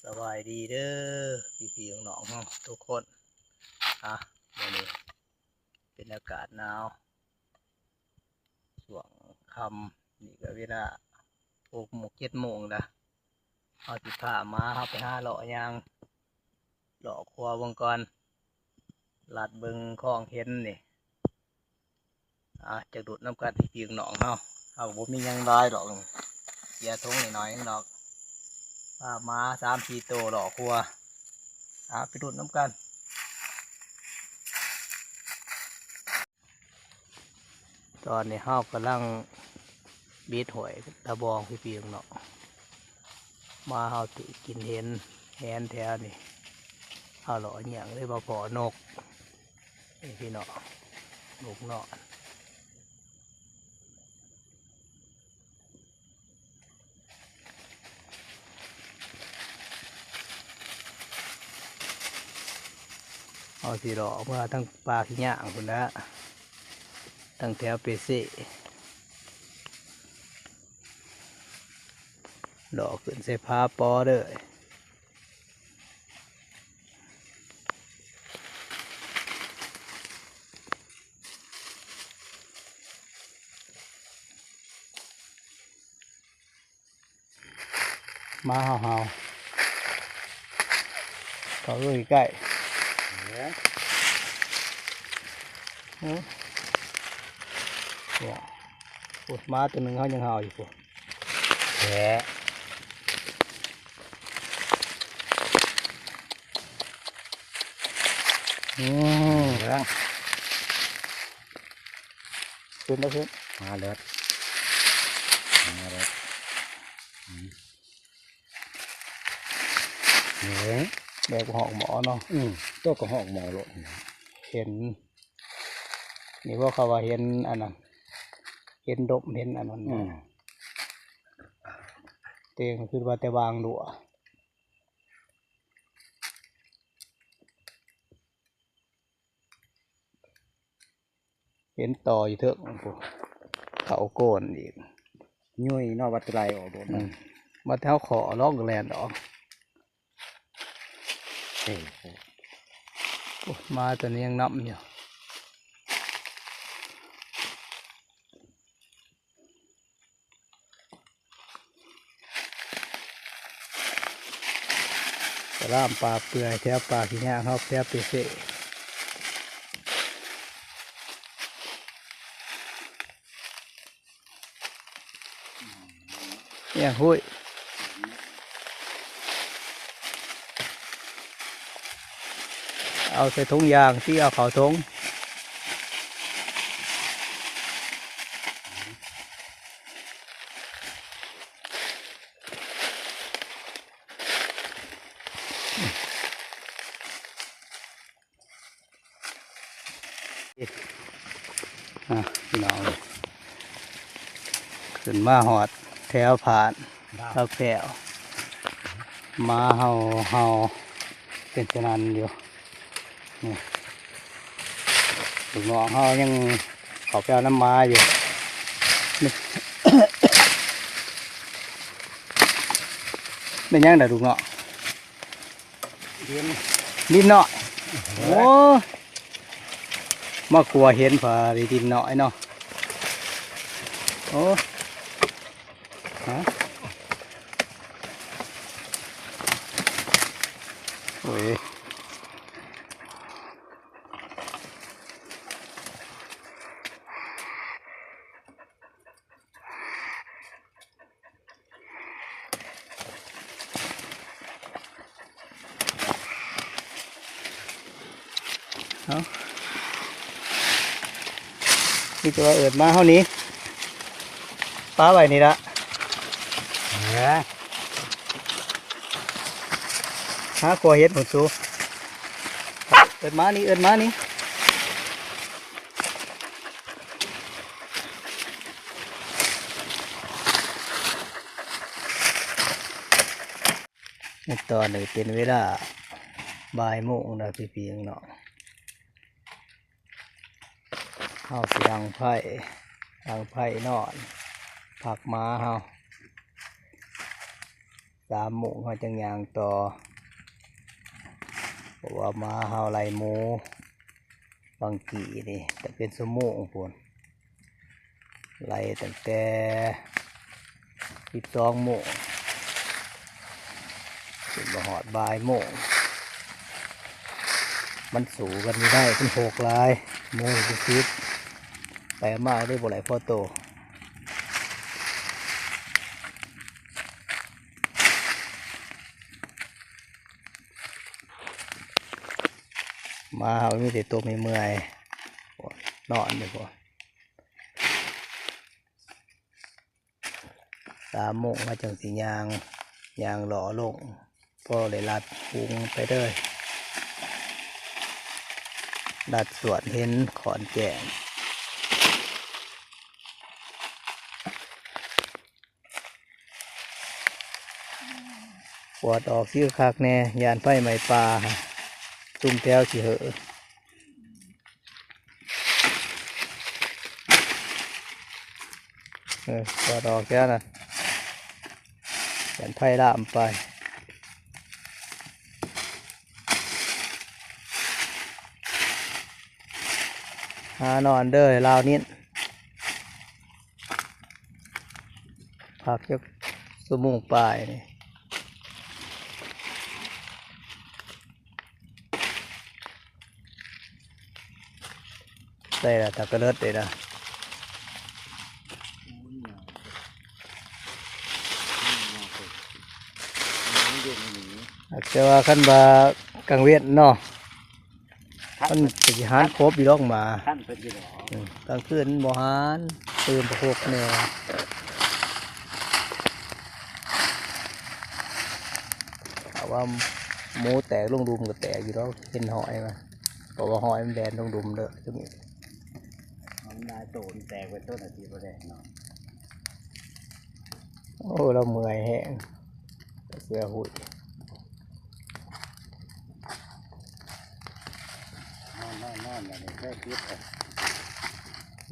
ສະບາຍດີເດີພີ່ໆນ້ອງໆທຸກຄົນ. ອ່ະ ມື້ນີ້ເປັນອາກາດໜາວ ຊ່ວງຄ່ຳ ນີ້ກະເວລາຫົກໂມງເຈັດໂມງລະ. ເຮົາຊິພາມາເຮົາໄປຫາເລາະຍ່າງ ເລາະຂົວເບິ່ງກ່ອນ ລັດເບິ່ງຄອງເຫັນນີ້. ອ່າ ຈະດຸດນຳກັນພີ່ໆນ້ອງໆເຮົາ. ເຮົາບໍ່ມີຫຍັງຫຼາຍດອກ ເສຍຖົງໜ້ອຍໆດອກ. ພາມາສາມສີ່ໂຕເລາະຂົວ. ອ່າ ໄປດຸດນຳກັນ. ຕອນນີ້ເຮົາກຳລັງບິດຫ້ວຍຕາບອງພີ່ໆນ້ອງໆ. ມາເຮົາຖືກິນເຫັນແຫນແຖວນີ້ ເຮົາເລາະຍ່າງເລີຍມາພໍ້ນົກ. ນີ້ພີ່ນ້ອງ ນົກນ້ອຍ. ເຮົາຊິເລາະເມືອທາງປ່າຂີ້ຫຍ້າງພຸ້ນລະ ທາງແຖວເປເຊ ເລາະຂຶ້ນໃສ່ຜາປໍເດີ. ມາເຮົາໆ ເຂົ້າໄປໃກ້. ເອີ ເອີ ໂອ້ ມາໂຕໜຶ່ງເຮົາຍັງເຮົາຢູ່ພຸ້ນ. ແທ້ ອືມ ເບິ່ງ ຂຶ້ນແລ້ວ ຂຶ້ນ ມາເລີດ ມາເລີດ. ອືມ ເອີ ແບບກະຮອກໝໍ້ເນາະ. ອືມ ໂຕກະຮອກໝໍ້ໂລດ. ເຫັນ ນີ້ບໍ່ ເຂົາວ່າເຫັນອັນນັ້ນ ເຫັນດົມ ເຫັນອັນນັ້ນ. ອືມ ແຕ່ຄິດວ່າແຕ່ວາງລົວະ. ເຫັນຕໍ່ຢູ່ເທິງພຸ້ນ ເຂົ້າໂກນອີກ. ຫຍຸ້ຍເນາະ ວ່າແຕ່ໄລ່ອອກໂດດ. ອືມ ວ່າແຕ່ເຮົາຂໍລອງແລ່ນອອກ. ເອີ ໂອ້ ມາແຕ່ນີ້ຍັງນຳຢູ່. ສະລາມປ່າເປື່ອຍ ແຖວປ່າຂີ້ຫຍ້າງ ຮອບແຖວເປເຊ. ເອີ ຫຸ້ຍ ເອົາໃສ່ຖົງຢາງຕິ ເອົາເຂົ້າຖົງ. ອ່ະ ພີ່ນ້ອງ ຂຶ້ນມາຮອດແຖວຜ່ານ ຜັກແພ້ວ ມາເຫົ່າ ເຫົ່າເປັນສະໜັ່ນຢູ່. ນີ້ ລູກນ້ອງເຮົາຍັງເຂົ້າໄປເອົານ້ຳໝາຢູ່. ແມ່ນຫຍັງລະລູກນ້ອງ? ດິນ ດິນນ້ອຍ. ໂອ້ ມາຂົວເຫັນພໍດີ ດິນນ້ອຍເນາະ. ໂອ້ ຮະ ໂອ້ຍ. ເອົາ ມີແຕ່ວ່າເອີ້ນມາເຮົານີ້ ປະໄວ້ນີ້ລະ. ເອີ ຫາຂົວເຫັດພຸ້ນສູ ເອີ້ນມານີ້ ເອີ້ນມານີ້. ໃນຕອນນີ້ເປັນເວລາບ່າຍໂມງແລ້ວ ພີ່ໆນ້ອງໆ ເຮົາຊິດັງໄຟ ດັງໄຟນອນ ພັກໝາເຮົາ. ໄຟ ສາມໂມງເຮົາຈັ່ງຍ່າງຕໍ່ ເພາະວ່າມາເຮົາໄລ່ໝູບາງກີ້ນີ້ ແຕ່ເປັນຊົ່ວໂມງພຸ້ນ ໄລ່ຕັ້ງແຕ່ສິບສອງໂມງ ຈົນມາຮອດບ່າຍໂມງ ມັນສູ້ກັນຢູ່ໄດ້ ມັນໂຫກຫຼາຍ ໝູເປັນສິບ ໄປມາເລີຍບໍ່ໄດ້ພໍໂຕ. ມາເຮົາມີແຕ່ຕົວເມື່ອຍໆ ນອນຢູ່ພຸ້ນ ສາມໂມງເຮົາຈັ່ງຊິຍ່າງ ຍ່າງເລາະລົງ ພໍໄດ້ລັດຮຸ່ງໄປເດີ ລັດສວນເຫັນຂອນແຈ້ງ. ກວາດອອກຊິຄັກແດ່ ຢ້ານໄຟໄໝ້ປ່າ ຊຸມແຖວຊິເຫີ ເອີ ກວາດອອກແຖວນັ້ນ ຢ້ານໄຟລາມໄປ. ຫານອນເດີລາວນິນ ພັກຈັກຊົ່ວໂມງປາຍນີ້ ໄດ້ລະ ຕາກະເລີດເດ້ນະ ແຕ່ວ່າຄັນວ່າກາງເວັນເນາະ ມັນຊິຫານຄົບຢູ່ດອກໝາ ຄັນເພິ່ນຢູ່ດອກ ອືມ ກາງຄືນມັນບໍ່ຫານ ຕື່ນປະຄົບແດ່ ຖ້າວ່າໝູແຕກລົງດຸ່ມກໍແຕກຢູ່ດອກ ເຫັນຫອຍມັນ ເພາະວ່າຫອຍມັນແລ່ນລົງດຸ່ມເດີ ຈຸດນີ້ ມັນຫຼາຍໂຕ ມັນແຕກໄປຕົ້ນອາທິດບໍ່ໄດ້ເນາະ. ໂອ້ ລາວເມື່ອຍແຮງ ເສືອຫຸ້ຍ ນອນໆໆ ບັດນີ້ເລີຍປິດເອົາ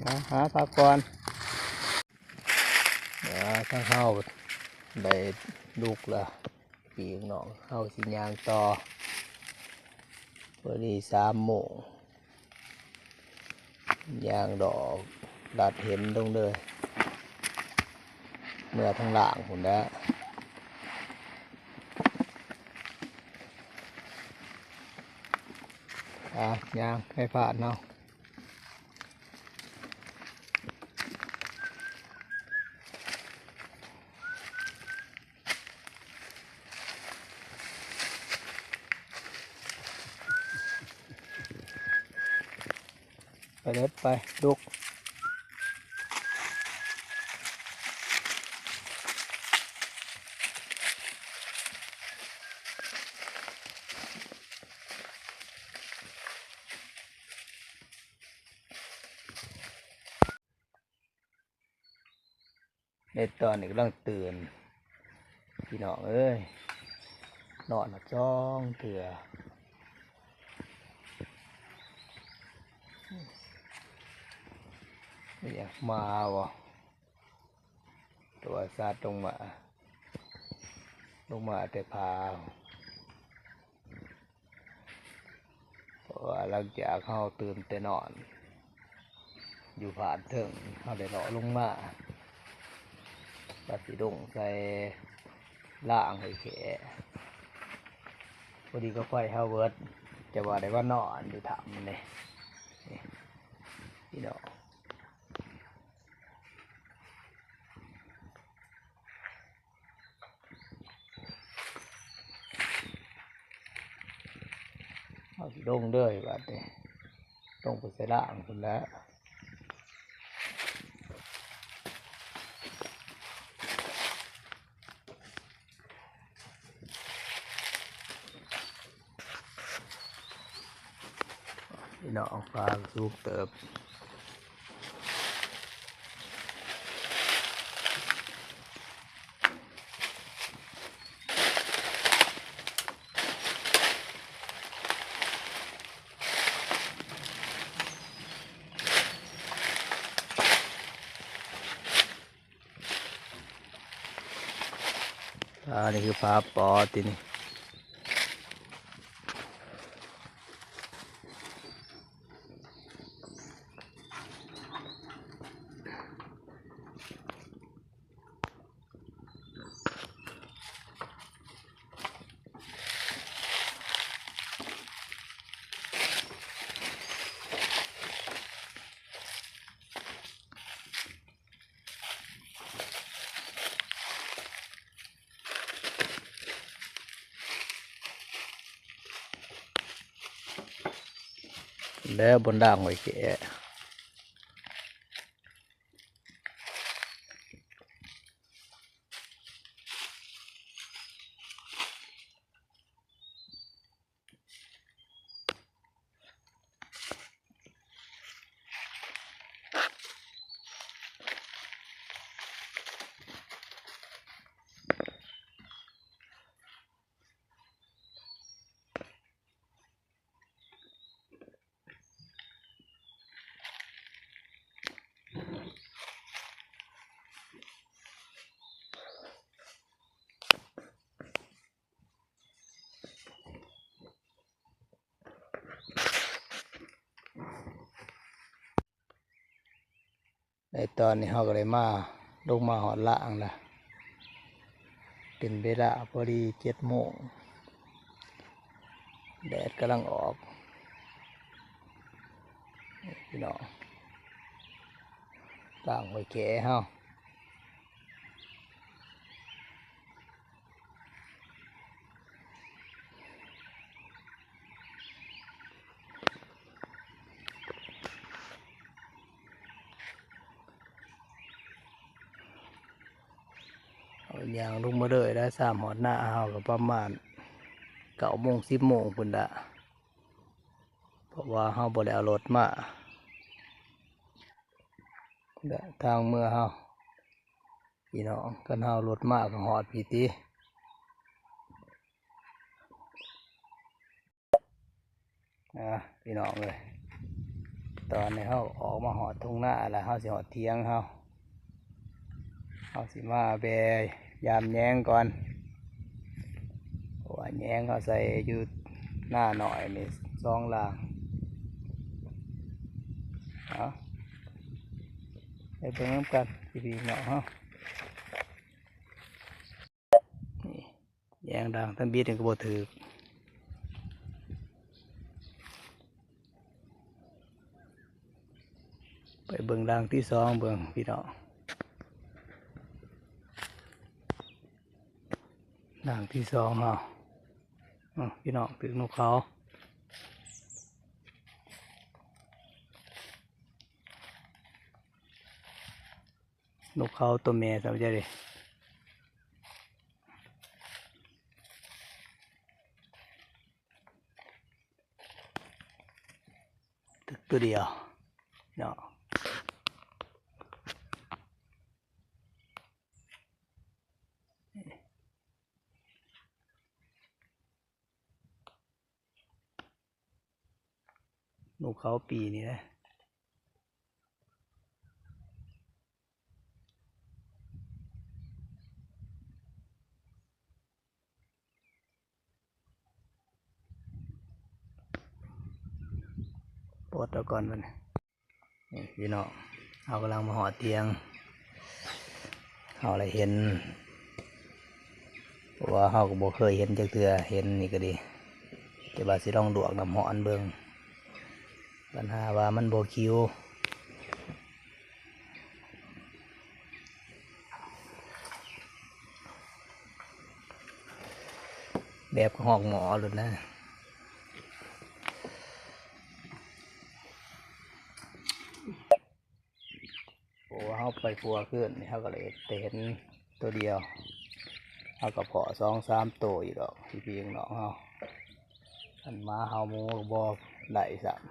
ນະ ຫາພັກກ່ອນ ອ່າ ທາງເຮົາໄດ້ລຸກລະ ພີ່ນ້ອງ ເຮົາຊິຍ່າງຕໍ່ ພໍດີສາມໂມງ ຍ່າງດອກ ລັດເຫັນລົງເດີ ເມືອທາງລ່າງພຸ້ນແຫຼະ ອ່າ ຍ່າງໃຫ້ຜ່ານເນາະ. ໄປເລີຍ ໄປ ລຸກ ໃນຕອນນີ້ກຳລັງຕື່ນ ພີ່ນ້ອງເອີຍ ນອນສອງເທື່ອ ມີຫຍັງມາບໍ່? ຕົວສັດລົງມາ ລົງມາແຕ່ຜາ ເພາະວ່າຫຼັງຈາກເຮົາຕື່ນແຕ່ນອນຢູ່ຜາເທິງ ເຮົາໄດ້ເລາະລົງມາ ວ່າຊິລົງໃສ່ລ່າງໃຫ້ແຂ ພໍດີກໍໄຟເຮົາເບິດ ຈະວ່າໄດ້ມານອນຢູ່ຖ້ຳນີ້ ນີ້ ພີ່ນ້ອງ. ເຮົາຊິລົງເດີບາດນີ້ ລົງໄປໃສ່ລ່າງພຸ້ນແຫຼະ. ພີ່ນ້ອງ ຟ້າກະສູງເຕີບ. ອ່າ ອ່າ ນີ້ຄືຝາປໍຕິນີ້. ແລ້ວບ່ອນດາງໄວ້ແກະ ໃນຕອນນີ້ເຮົາກໍໄດ້ມາ ລົງມາຮອດລ່າງລະ ເປັນເວລາພໍດີເຈັດໂມງ ແດດກຳລັງອອກ ພີ່ນ້ອງ ດາງໄວ້ແກະເຮົາ. ເຮົາຍ່າງລົງມາເລີຍ ໄດ້ສາມຮອດນາເຮົາກໍປະມານເກົ້າໂມງ ສິບໂມງພຸ້ນລະ ເພາະວ່າເຮົາບໍ່ໄດ້ເອົາລົດມາ ທາງເມືອເຮົາ ພີ່ນ້ອງ ຄັນເຮົາລົດມາກໍຮອດພີ້ຕິ. ອ່າ ພີ່ນ້ອງເອີຍ ຕອນນີ້ເຮົາອອກມາຮອດທົ່ງນາແລ້ວ ເຮົາຊິຮອດຖຽງເຮົາ ເຮົາຊິມາແວ່ຢາມແຍງກ່ອນ ເພາະວ່າແຍງເຮົາໃສ່ຢູ່ນານ້ອຍນີ້ສອງລາງ ເອົາ ໄປເບິ່ງນຳກັນ ພີ່ນ້ອງເຮົາ. ນີ້ ແຍງດາງທຳອິດນີ້ກໍບໍ່ຖືກ ໄປເບິ່ງດາງທີສອງເບິ່ງ ພີ່ນ້ອງ ດາງທີສອງເຮົາ ເອົາ ພີ່ນ້ອງ ຖືກນົກເຂົາ. ນົກເຂົາຕົວແມ່ຊ້ຳຈະເດ້ ຕຶກຕົວດຽວເນາະ. ນົກເຂົາປີນີ້ນະ ປອດເອົາກ່ອນບັດນີ້. ນີ້ພີ່ນ້ອງ ເຮົາກຳລັງມາຮອດຖຽງ ເຮົາໄດ້ເຫັນ ເພາະວ່າເຮົາກໍບໍ່ເຄີຍເຫັນຈັກເທື່ອ ເຫັນນີ້ກໍດີ ແຕ່ວ່າຊິລອງລວກນ້ຳຮ້ອນເບິ່ງ ບັນຫາວ່າມັນບໍ່ຂິວ ແບບຮອກໝໍ້ໂລດນະ. ໂອ້ ເຮົາໄປຄົວຄືນນີ້ ເຮົາກໍເລີຍໄດ້ເຫັນໂຕດຽວ ເຮົາກໍພໍ້ສອງສາມໂຕຢູ່ດອກ ພີ່ໆນ້ອງເຮົາ ຄັນໝາເຮົາໝູກໍບໍ່ໄດ້ຊ້ຳ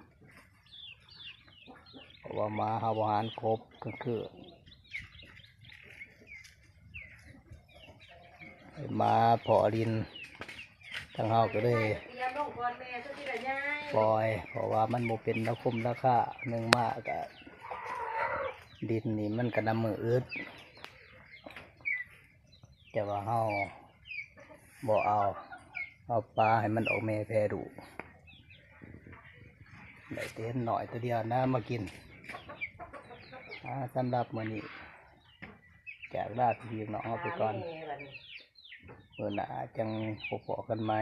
ເພາະວ່າໝາເຮົາບໍ່ຫານກົບກາງຄືນ ໝາເພາະດິນ ທາງເຮົາກໍເລີຍປ່ອຍ ເພາະວ່າມັນບໍ່ເປັນລາຄົມລາຄາ ໜຶ່ງມາກໍດິນນີ້ມັນກໍນຳມືອຶດ ແຕ່ວ່າເຮົາ ບໍ່ເອົາ ເອົາປາໃຫ້ມັນອອກແມ່ແຜ່ລູກ ໄດ້ແຕ່ເຫັນນ້ອຍໂຕດຽວນະມາກິນ. ອາ ສຳລັບມື້ນີ້ຈາກລາພີ່ນ້ອງເຮົາໄປກ່ອນ ມື້ໜ້າຈັ່ງພົບພໍ້ກັນໃໝ່.